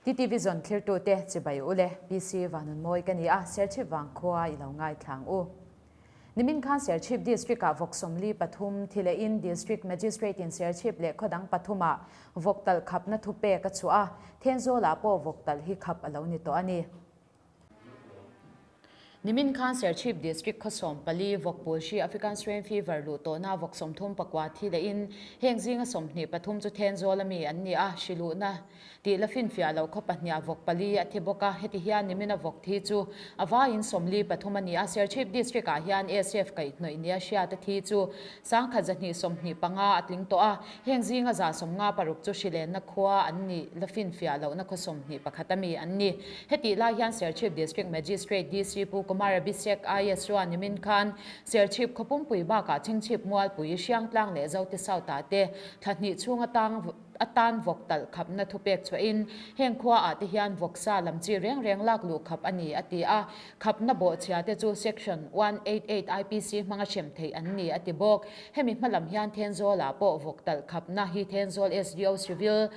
TTV zawn thlirtute chibai u le, PC Vanunmawi ka ni a, Serchhip vangkhua i lo ngaithlang u. Nimin khan Serchhip District-ah vawk 43 thi lehin District Magistrate-in Serchhip leh khaw dang pathumah vawk talh khapna thupek a chhuah a, Thenzawlah pawh vawk talh hi khap a lo ni tawh a ni. Nimin khan Serchhip District khaw 14 vawk pawl hri African Swine Fever luh tawhna vawk 34 thi lehin heng zinga 23 chu Thenzawl ami an ni a, hri luhna tih la finfiah loh khaw pahniha vawk pali a thi bawk a, heti hian nimina vawk thi chu a vaiin 43 a ni a, Serchhip District ah hian ASF kaihhnawih nia hriat a thi chu 1125 a tling tawh a, heng zinga 156 chu hrilenna khua an nih la finfiah lohna khaw 21 ami an ni. Hetih lai hian Serchhip District Magistrate DC Pu Kumar Abhishek IAS chuan nimin khan Serchhip khaw pumpui bakah Chhingchhip Mualpui, Hriangtlang leh Zote South ah te thla hnih chhung atang atan vawk talh khapna thupek chhuahin heng khua ah te hian vawksa lam chi reng reng lak luh khap a ni a ti a, khapna bawhchhia te chu Section 188 IPC hmanga hrem theih an ni a ti bawk. Hemi hmalam hian Thenzawl ah pawh vawk talh khapna hi Thenzawl SDO Civil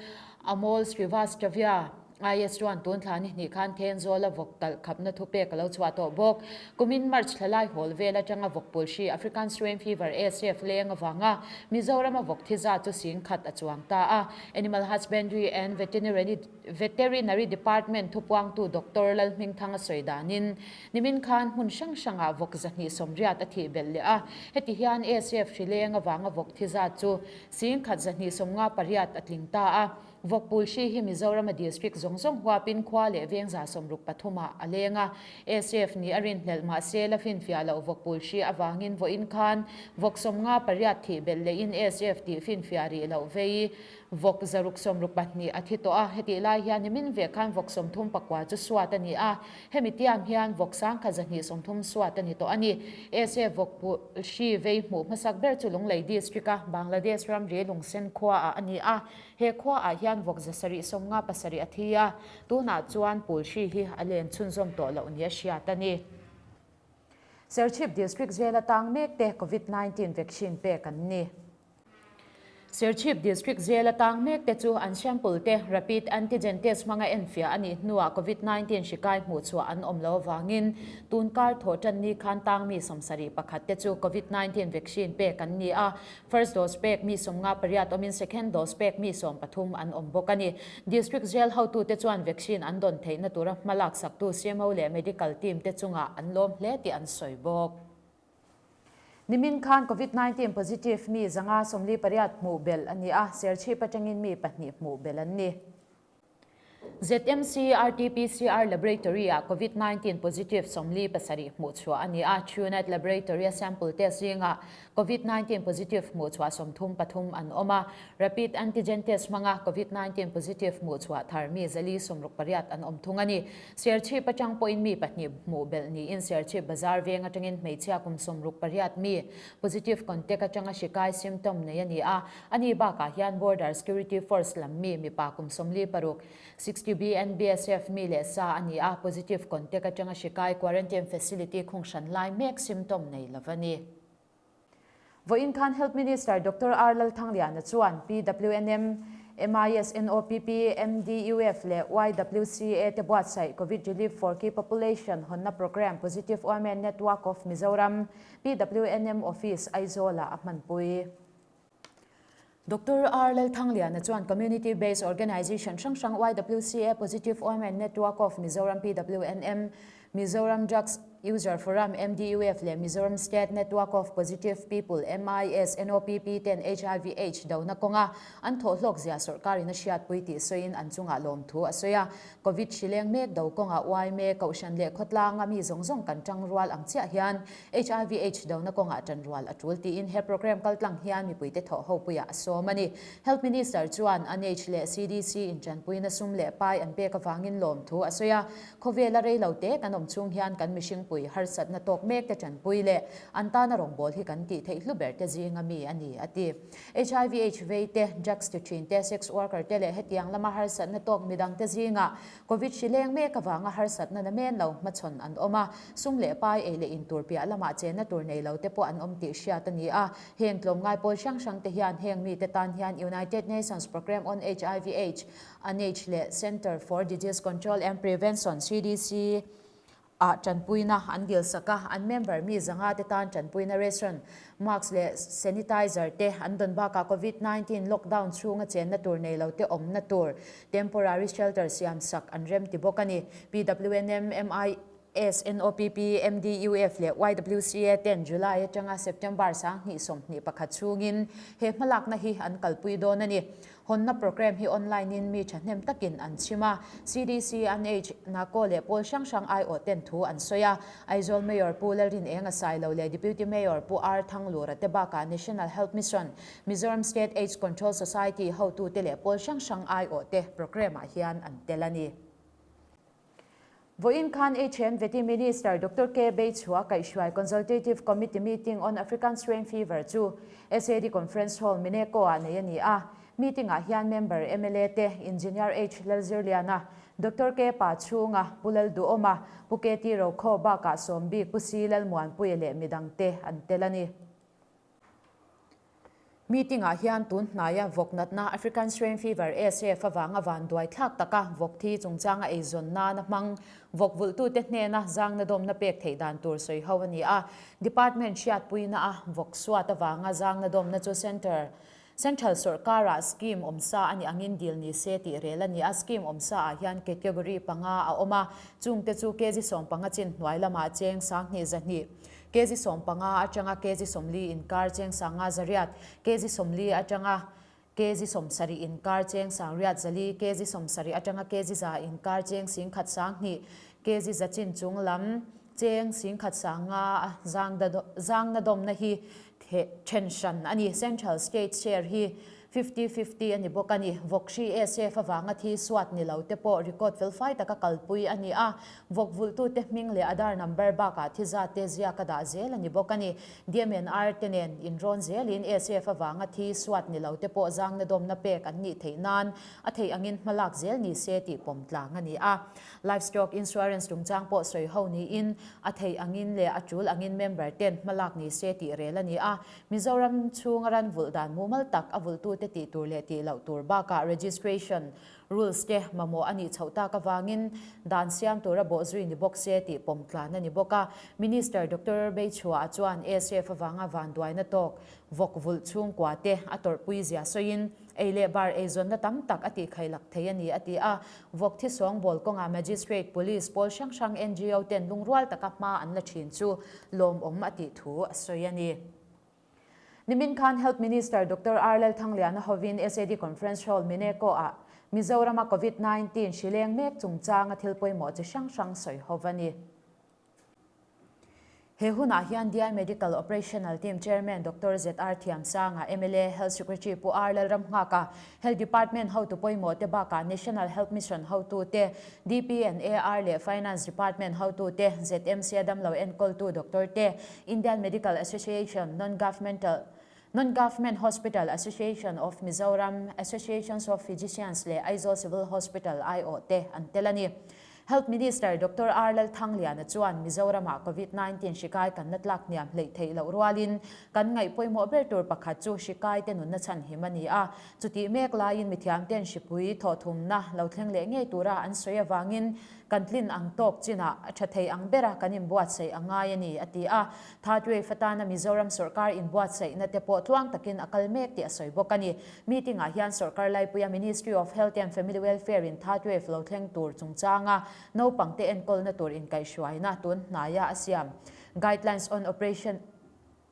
Amol Srivastava IS chuan tun thla ni hnih khan Thenzawl a vawk talh khapna thupek a lo chhuah tawh bawk. Kumin March thla lai hawl vel atanga vawk pul hri African Swine Fever, ASF, leng avanga Mizoram a vawk thi zat chu sing khat a chuang ta a. Animal Husbandry and Veterinary Department thupuangtu Doctor Lalhmingthang a sawi danin nimin khan hmun hrang hrangah vawk 280 a thih belh leh a. Heti hian ASF hri leng avanga vawk thi zat chu sing khat 258 a tling ta a. Vawkpul hri hi Mizorama District zawng zawng huapin khua leh veng 63 ah a leng a. ASF nih a rinhlelh mahse la finfiah loh vawkpul hri avangin vawiin khan vawk 58 thih belh lehin ASF tih finfiah rih loh vei vawk 662 a thi tawh a. Hetih lai hian nimin vek khan vawk 39 chu suat a ni a. Hemi tiam hian vawk 1130 suat a ni tawh a ni. ASF vawkpul hri vei hmuh hmasak ber chu Lunglei District a Bangladesh ramri Lungsen khuaah a ni a. He khuaah hian vawk 757 a thi a, tunah chuan pul hri hi a len chhunzawm tawh loh nia hriat a ni. Serchhip District jail atang mek te Covid 19 vaccine pek an ni. Serchhip District jail atang mek te chu an sample te rapid antigen test hmanga enfiah a nih hnuah Covid 19 hri kai hmuh chhuah an awm lo avangin tun kar thawh tan ni khan tang mi 71 te chu Covid 19 vaccine pek an ni a, First dose pek mi 58 awmin second dose pek mi 13 an awm bawk a ni. District jail hotute chuan vaccine an dawn theihna tura hma laksaktu CMO leh medical team te chungah an lawm hle tih an sawi bawk. Nimin khan Covid 19 positive mi 548 hmuh belh a ni a, Serchhip atangin mi pahnih hmuh belh an ni. ZMC RT-PCR Laboratory ah Covid 19 positive 47 hmuh chhuah a ni a, Truenat Laboratory a sample test zingah Covid 19 positive hmuh chhuah 33 an awm a, Rapid Antigen Test hmanga Covid 19 positive hmuh chhuah thar mi 468 an awm thung a ni. Serchhip atang pawhin mi pahnih hmuh belh niin Serchhip Bazar veng atangin hmeichhia kum 68 mi positive contact atanga hri kai symptom nei a ni a, Ani bakah hian Border Security Force lam mi mipa kum 46, 60 BNBSF mi leh sa a ni a, positive contact atanga hri kai quarantine facility khung hran lai mek symptom nei lo a ni. Vawiin khan Health Minister Doctor R Lalthangliana chuan PWNM, MIS, NOPP, MDUF leh YWCA te buatsaih Covid Relief for Key Population hawnna Programme Positive Women Network of Mizoram, PWNM Office, Aizawl-ah a hmanpui. Doctor R Lalthangliana chuan Community Based Organisation hrang hrang YWCA Positive Women Network of Mizoram PWNM, Mizoram Drugs User Forum MDUF leh Mizoram State Network of Positive People MIS NOPP ten HIV Aids dona kawnga an thawhhlawk zia sawrkarin a hriatpui tih sawiin an chungah lawmthu a sawi a. Covid hri leng mek do kawngah uaime, kohhran leh khawtlanga mi zawng zawng kan tang rual ang chiah hian HIV Aids dona kawngah tan rual a tul tiin he program kaltlang hian mipuite thawh ho puiah a sawm a ni. Health Minister chuan ANAGE leh CDC in tanpuina sum leh pai an pek avangin lawmthu a sawi a, khawvela rei lo te kan awm chhung hian kan mihring. mihringpui harsatna tawk mek te tanpui leh an tana rawngbâwl hi kan tih theih hlu ber te zinga mi a ni, a ti. Hiv aids vei te, drugs ti thin te, sex worker te leh hetiang lama harsatna tawk midang te zingah Covid hri leng mek avanga harsatna na men lo hmachhawn an awm a, sum leh pai ei leh in tur piah lamah chenna tur nei lo te pawh an awm tih hriat a ni a. Heng tlawmngai pawl hrang hrang te hian heng mite tan hian United Nations Programme on hiv aids, UNAIDS, leh Centre for Disease Control and Prevention, CDC, ah tanpuina an dilsak a, an member mi zanga te tan tanpuina ration, mask leh sanitizer te an dawn bakah Covid 19 lockdown chhunga chenna tur nei lo te awmna tur temporary shelter siam sak an rem ti bawk a ni. PWNM, MIS, NOPP, MDUF leh YWCA ten July atanga September 2021 chhungin he hmalakna hi an kalpui dawn a ni. Hawnna programme hi online in mi thahnem takin an chhim a, CDC, UNAIDS, NACO leh pawl hrang hrang aiawh ten thu an sawi a. Aizawl Mayor Pu Lalrin Enga Sailo leh Deputy Mayor Pu R Thanglura te bakah National Health Mission, Mizoram State AIDS Control Society hotute leh pawl hrang hrang aiawh te programme ah hian an tel a ni. Vawiin khan HMVT Minister Doctor K. Beichhua kaihhruai Consultative Committee Meeting on African Swine Fever chu SAD Conference Hall, Mineko-ah nei a ni a. Meeting-ah hian member mla te Engineer H. Lalzirliana, Doctor K. Pachhunga, Pu Lalduhawma, Pu KT Rokhaw bakah Sawmbik Pu C. Lalmuanpuia leh midangte an tel a ni. Meeting-ah hian tun hnaia vawk natna African Swine Fever, ASF, avanga vanduai thlak taka vawk thi chungchanga eizawn nana hmang vawk vulhtute hnena zangna dawmna pek theih dan tur sawi ho a ni a. Department hriatpuina a vawk suat avanga zangna dawmna chu Centre Central sawrkara scheme awmsa a nih angin dil ni se tih rel a ni a. Scheme awmsa ah hian category panga a awm a, chungte chu kg 15 chin hnuai lamah cheng 2200, Kg 15 atanga kg 40 inkar cheng sanga zariat, kg 40 atanga kg 70 inkar cheng sangriat zali, kg 70 atanga kg 100 inkar cheng 10,000 sanghnih, kg 100 chin chung lam cheng 10,000 sanga zangna dawmna hi then hran a ni. Central State share hi Fifty fifty a ni bawk a ni. Vawk hri SF avanga thi suat ni lo te pawh record felfai taka kalpui a ni a. Vawk vulhtute hming leh Aadhaar number bakah thi zat te ziak a dah zel a ni bawk a ni. DMNR te nen inrawn zelin SF avanga thi suat ni lo te pawh zangna dawmna pek an nih theih nan a theih angin hmalak zel ni se tih pawm tlang a ni a. Livestock Insurance chungchang pawh sawi ho niin a theih angin leh a tul angin member ten hmalak ni se tih rel a ni a. Mizoram chhunga ran vulh dan mumal tak a vulhtute tih tur leh tih loh tur bakah registration rules te mamawh a nih chhoh tak avangin dan siam tura bawhzui ni bawk se tih pawm tlan a ni bawk a. Minister Doctor Beichhua chuan ASF avanga vanduaina tawk vawk vulh chhungkua te a tawrhpui zia sawiin ei leh bar eizawnna tam tak a tihkhailak thei a ni a ti a. Vawk thisawngbawl kawngah Magistrate, Police, pawl hrang hrang ngo ten lungrual taka hma an la thin chu lawmawm a tih thu a sawi a ni. Nimin khan Health Minister Doctor R Lalthangliana hovin SAD Conference Hall Mineko ah Mizorama Covid 19 hri leng mek chungchanga thil pawimawh chi hrang hrang sawi ho a ni. He hunah hian DI Medical Operational Team Chairman Doctor ZR Thiamsanga, mla, Health Secretary Pu R Lalramnghaka, Health Department hotu pawimawh te bakah National Health Mission hotute, DP and AR leh Finance Department hotute, ZMC a damlo enkawltu doctor te, Indian Medical Association, Non-Governmental Non-Government Hospital Association of Mizoram, Associations of Physicians leh Aizawl Civil Hospital aiawh te an tel a ni. Health Minister Doctor R Lalthangliana chuan Mizoramah Covid 19 hri kai kan la tlak hniam hleih theih loh rualin kan ngaih pawimawh ber tur pakhat chu hri kai te nunna chhan him a ni a. Chutih mek laiin mithiamten hripui thawhthumna lo thleng leh ngei tura an sawi avangin kan tlin ang tawk chinah a tha thei ang bera kan inbuatsaih a ngai a ni, a ti a. Third wave atana Mizoram sawrkar inbuatsaihna te pawh tluang takin a kal mek tih a sawi bawk a ni. Meeting ah hian sawrkar laipuia Ministry of Health and Family Welfare in third wave lo thleng tur chungchanga naupangte enkawlna tur inkaihhruaina tun hnaia a siam Guidelines on Operation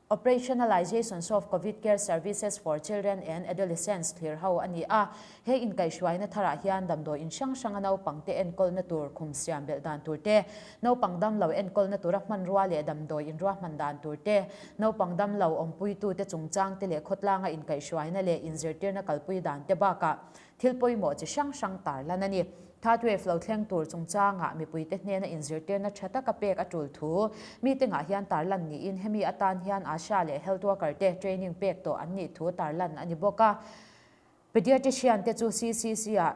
Operationalizations of Covid Care Services for Children and Adolescents thlir ho a ni a. He inkaihhruaina tharah hian damdawi in hrang hranga naupangte enkawlna tur khum siam belh dan tur te, naupang damlo enkawlna tura hmanrua leh damdawi in ruahman dan tur te, naupang damlo awmpuitute chungchangte leh khawtlanga inkaihhruaina leh inzirtirna kalpui dan te bakah thil pawimawh chi hrang hrang tarlan a ni. Third wave lo thleng tur chungchangah mipuite hnena inzirtirna tha taka pek a tul thu meeting-ah hian tarlan niin hemi atan hian ASHA leh health worker te training pek tawh an nih thu tarlan a ni bawk a. Pediatrician te chu CCC-ah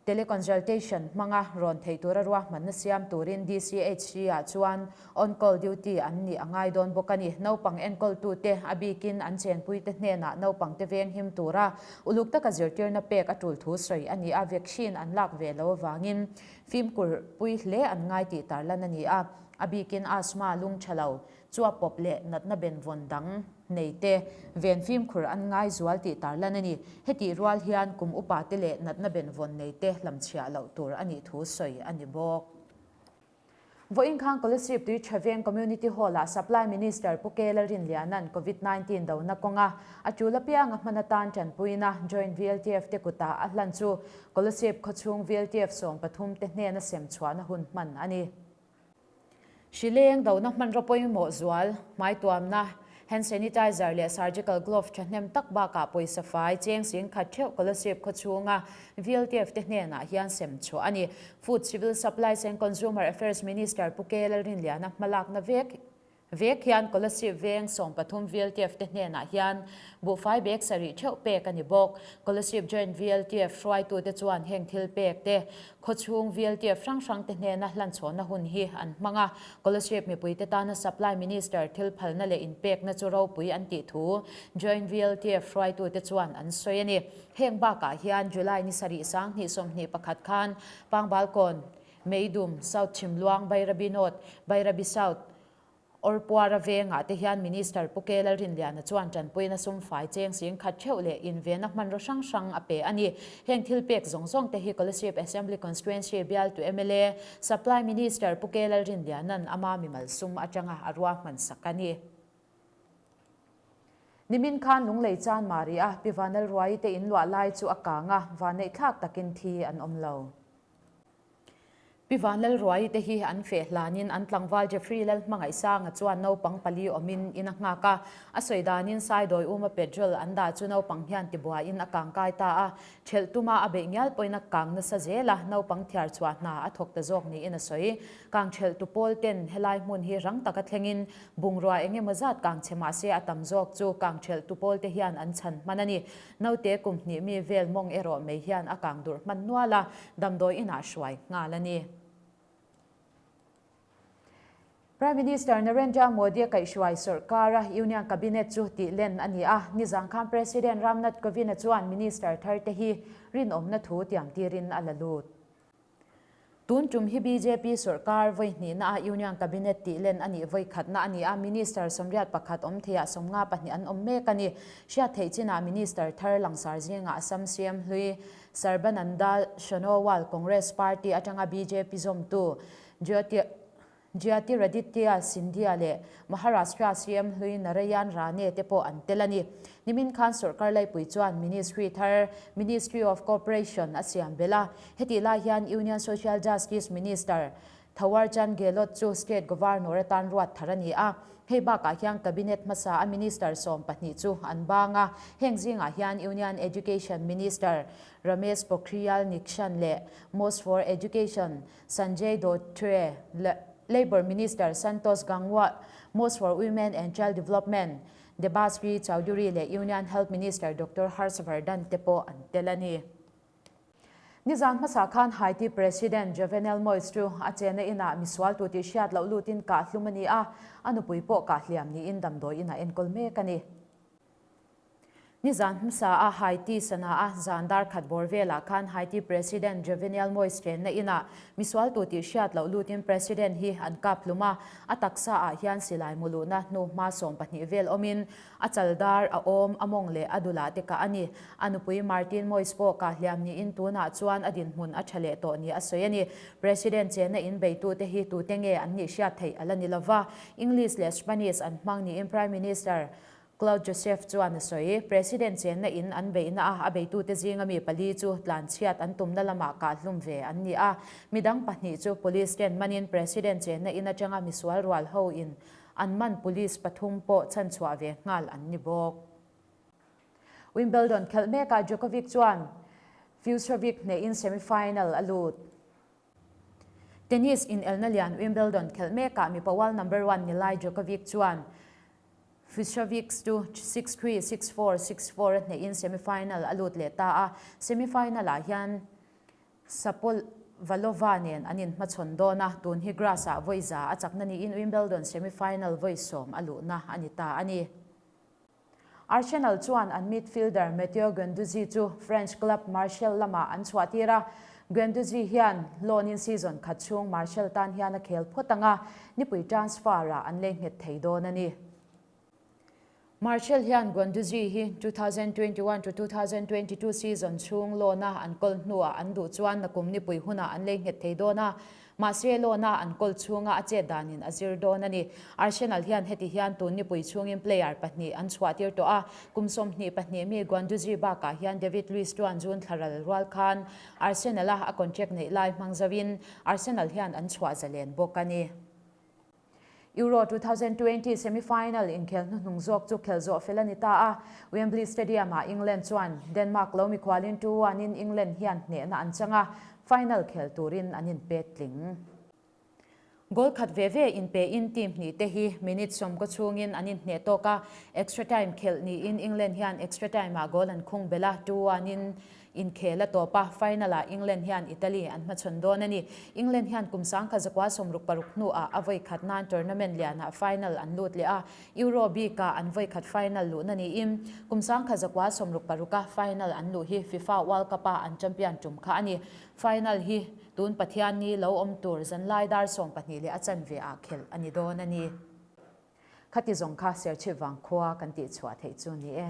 Teleconsultation hmanga rawn theih tura ruahmanna siam turin DCHC-ah chuan on-call duty an nih a ngai dawn bawk a ni. Naupang enkawltute, a bikin an chenpuite hnenah naupangte veng him tura uluk taka zirtirna pek a tul thu sawi a ni a, vaccine an lak ve lo avangin fimkhur pui hle an ngai tih tarlan a ni a, a bikin asthma lung tha lo Chua pawp leh natna benvawn dang nei te ven fimkhur an ngai zual tih tarlan a ni. Hetih rual hian kum upa te leh natna benvawn nei te hlamchhiah loh tur a nih thu sawi a ni bawk. Vawiin khan Kolasib tui tha veng Community Hall-ah Supply Minister Pu Ke Lalrinliana'n Covid 19 dona kawnga a tul apianga hman atan tanpuina Joint VLTF te kutah a hlan chu Kolasib khawchhung VLTF 13 te hnena sem chhuahna hun hman a ni. Hrileng dona hmanraw pawimawh zual, hmaituamna, hand sanitizer leh surgical glove thahnem tak bakah pawisa fai cheng sing khat theuh Kolasib khawchhunga VLTF te hnenah hian sem chhuah a ni. Food, Civil Supplies and Consumer Affairs Minister Pu K Lalrinliana hmalakna vek Vek hian Kolasib veng 13 VLTF te hnenah hian buhfai bag sarih theuh pek a ni bawk. Kolasib Joint VLTF hruaitute chuan heng thil pek te khawchhung VLTF hrang hrang te hnena hlanchhawnna hun hi an hmang a. Kolasib mipuite tana Supply Minister thil phalna leh inpekna chu ropui an tih thu Joint VLTF hruaitute chuan an sawi a ni. Heng bakah hian July ni sarih 2021 khan Pangbalkawn, Meidum, South Chhimluang, Bairabi North, Bairabi South, Awrpuara vengah te hian Minister Pu K Lalrinliana chuan tanpuina sum fai cheng sing khat theuh leh invenna hmanraw hrang hrang a pe a ni. Heng thil pek zawng zawng te hi Kolasib Assembly Constituency bialtu mla, Supply Minister Pu K Lalrinliana'n ama mimal sum atanga a ruahman sak a ni. Nimin khan Lunglei Chanmari a Pi Vanlalruaii te inluah lai chu a kang a, vanneihthlak takin thi an awm lo. Pi Vanlalruaii te hi an feh hlanin an tlangval Jeffrey Lalhmangaihsanga chuan naupang pali awmin in a nghak a. A sawi danin Saidawi uma petrol an dah chu naupang hian tibuaiin a kang kai ta a. Thelh tuma a beih ngial pawhin a kang nasa zel a, naupang thiar chhuah hna a thawk ta zawk niin a sawi. Kang thelh tu pawl ten helai hmun hi rang taka thlengin bungrua eng emaw zat kang chhe mah se a tam zawk chu kang thelh tu pawl te hian an chhan hman a ni. Naute kum hnih mi vel mawng erawh mei hian a kang durh hman nual a, damdawi inah hruai nghal a ni. Prime Minister Narendra Modi a kaihhruai sawrkara Union Cabinet chu tih len a ni a, nizan khan President Ram Nath Kovind-a chuan Minister thar te hi rinawmna thu tiam tirin a la lut. Tun tum hi bjp sawrkar vawi hnihna a Union Cabinet tih len a nih vawi khatna a ni a, Minister 81 awm theiah 52 an awm mek a ni. Hriat theih chinah Minister thar langsar zingah Assam CM hlui Sarbananda Sonowal, Congress Party atanga bjp zawmtu Jyoti Jyotiraditya Scindia leh Maharashtra CM hlui Narayan Rane te pawh an tel a ni. Nimin khan sawrkar laipui chuan Ministry thar, Ministry of Cooperation a siam belh a. Hetih lai hian Union Social Justice Minister Thawarchand Gehlot chu State Governor atan ruat thar a ni a. Hei bakah hian Cabinet hmasa a Minister 12 chu an bang a. Heng zingah hian Union Education Minister Ramesh Pokhriyal Nikshan leh Most for Education Sanjay Dhotre, Labour Minister Santosh Gangwar, Most for Women and Child Development, Debasree Chaudhuri leh Union Health Minister Doctor Harsh Vardhan te pawh an tel a ni. Nizan hmasa khan Haiti President Jovenel Moise chu a chenna inah misual tu tih hriat loh lutin kah hlum a ni a, a nupui pawh kah hliam niin damdawi inah enkawl mek a ni. Nizan hmasa a Haiti sana a zan dar khat bawr velah khan Haiti President Jovenel Moise chenna inah misual tu tih hriat loh lutin President hi an kap hlum a, a taksa ah hian silai mu luhna hnu hma 12 vel awmin a chal dar, a awm, a mawng leh a dulah te kah a ni. A nupui Martine Moise pawh kah hliam niin tunah chuan a dinhmun a tha leh tawh ni a sawi a ni. President chenna in beitute hi tute nge an nih hriat theih a la ni lova, English leh Spanish an hmang niin Prime Minister Claude Joseph chuan a sawi. President chenna in an beihna a a beitute zinga mi pali chu tlanchhiat an tumna lamah kahhlum ve an ni a. Midang pahnih chu police ten manin President chenna in atanga misual rual ho in an man police pathum pawh chhanchhuah ve nghal an ni bawk. Wimbledon khelh mekah Djokovic chuan Fucsovics hnehin semi-final a lut. Tennis inelna lian Wimbledon khelh mekah mipa world number one nilai Djokovic chuan Fucsovics chu 6-3, 6-4, 6-4 a hnehin semifinal a lut leh ta a, semifinal-ah hian Shapovalova nen an inhmachhawn dawn a, tun hi grass-ah vawi za a chakna niin Wimbledon semifinal vawi sawm a luhna a ni ta a ni. Arsenal chuan an midfielder Matteo Guendouzi chu French club Marseille lamah an chhuahtir a, Guendouzi hian loan-in season khat chhung Marseille tan hian a khel phawt ang a, nipui transfer-ah an lei nghet thei dawn a ni. Marseille hian Guendouzi hi 2021 to 2022 season chhung loan-a an kawl hnuah an duh chuan nakum nipui hunah an lei nghet thei dawn a, Mahse, loan-a an kawl chhunga a chet danin a zir dawn a ni. Arsenal hian heti hian tun nipui chhungin player pahnih an chhuahtir tawh a, kum 22 mi Guendouzi bakah hian David Luiz chuan June thla ral rual khan Arsenal-a a contract neih lai hmang zoin Arsenal hian an chhuah zalen bawk a ni. Euro 2020 semi-final inkhel hnuhnung zawk chu khel zawh fel a ni ta a, Wembley Stadium-ah England chuan Denmark lo mikhualin 2-1 in England hian hnehna an chang a, final khel turin an inpet tling. Goal khat ve ve inpein team hnih te hi minute sawmkaw chhungin an inhneh tawk a, extra time khelh niin England hian extra time-ah goal an khung belh a, 2-1 in Inkhel a tawp a, final-ah England hian Italy an hmachhawn dawn a ni. England hian kum 1966 hnuah a vawi khat nan tournament lianah final an lut leh a, Euro bikah an vawi khat final luhna niin kum 1966-a final an luh hi FIFA World Cup-a an champion tum kha a ni. Final hi tun Pathianni lo awm tur zanlai dar 12 leh a chanve ah khelh a ni dawn a ni. Khati zawng kha Serchhip vangkhua kan tihchhuah theih chu ni e.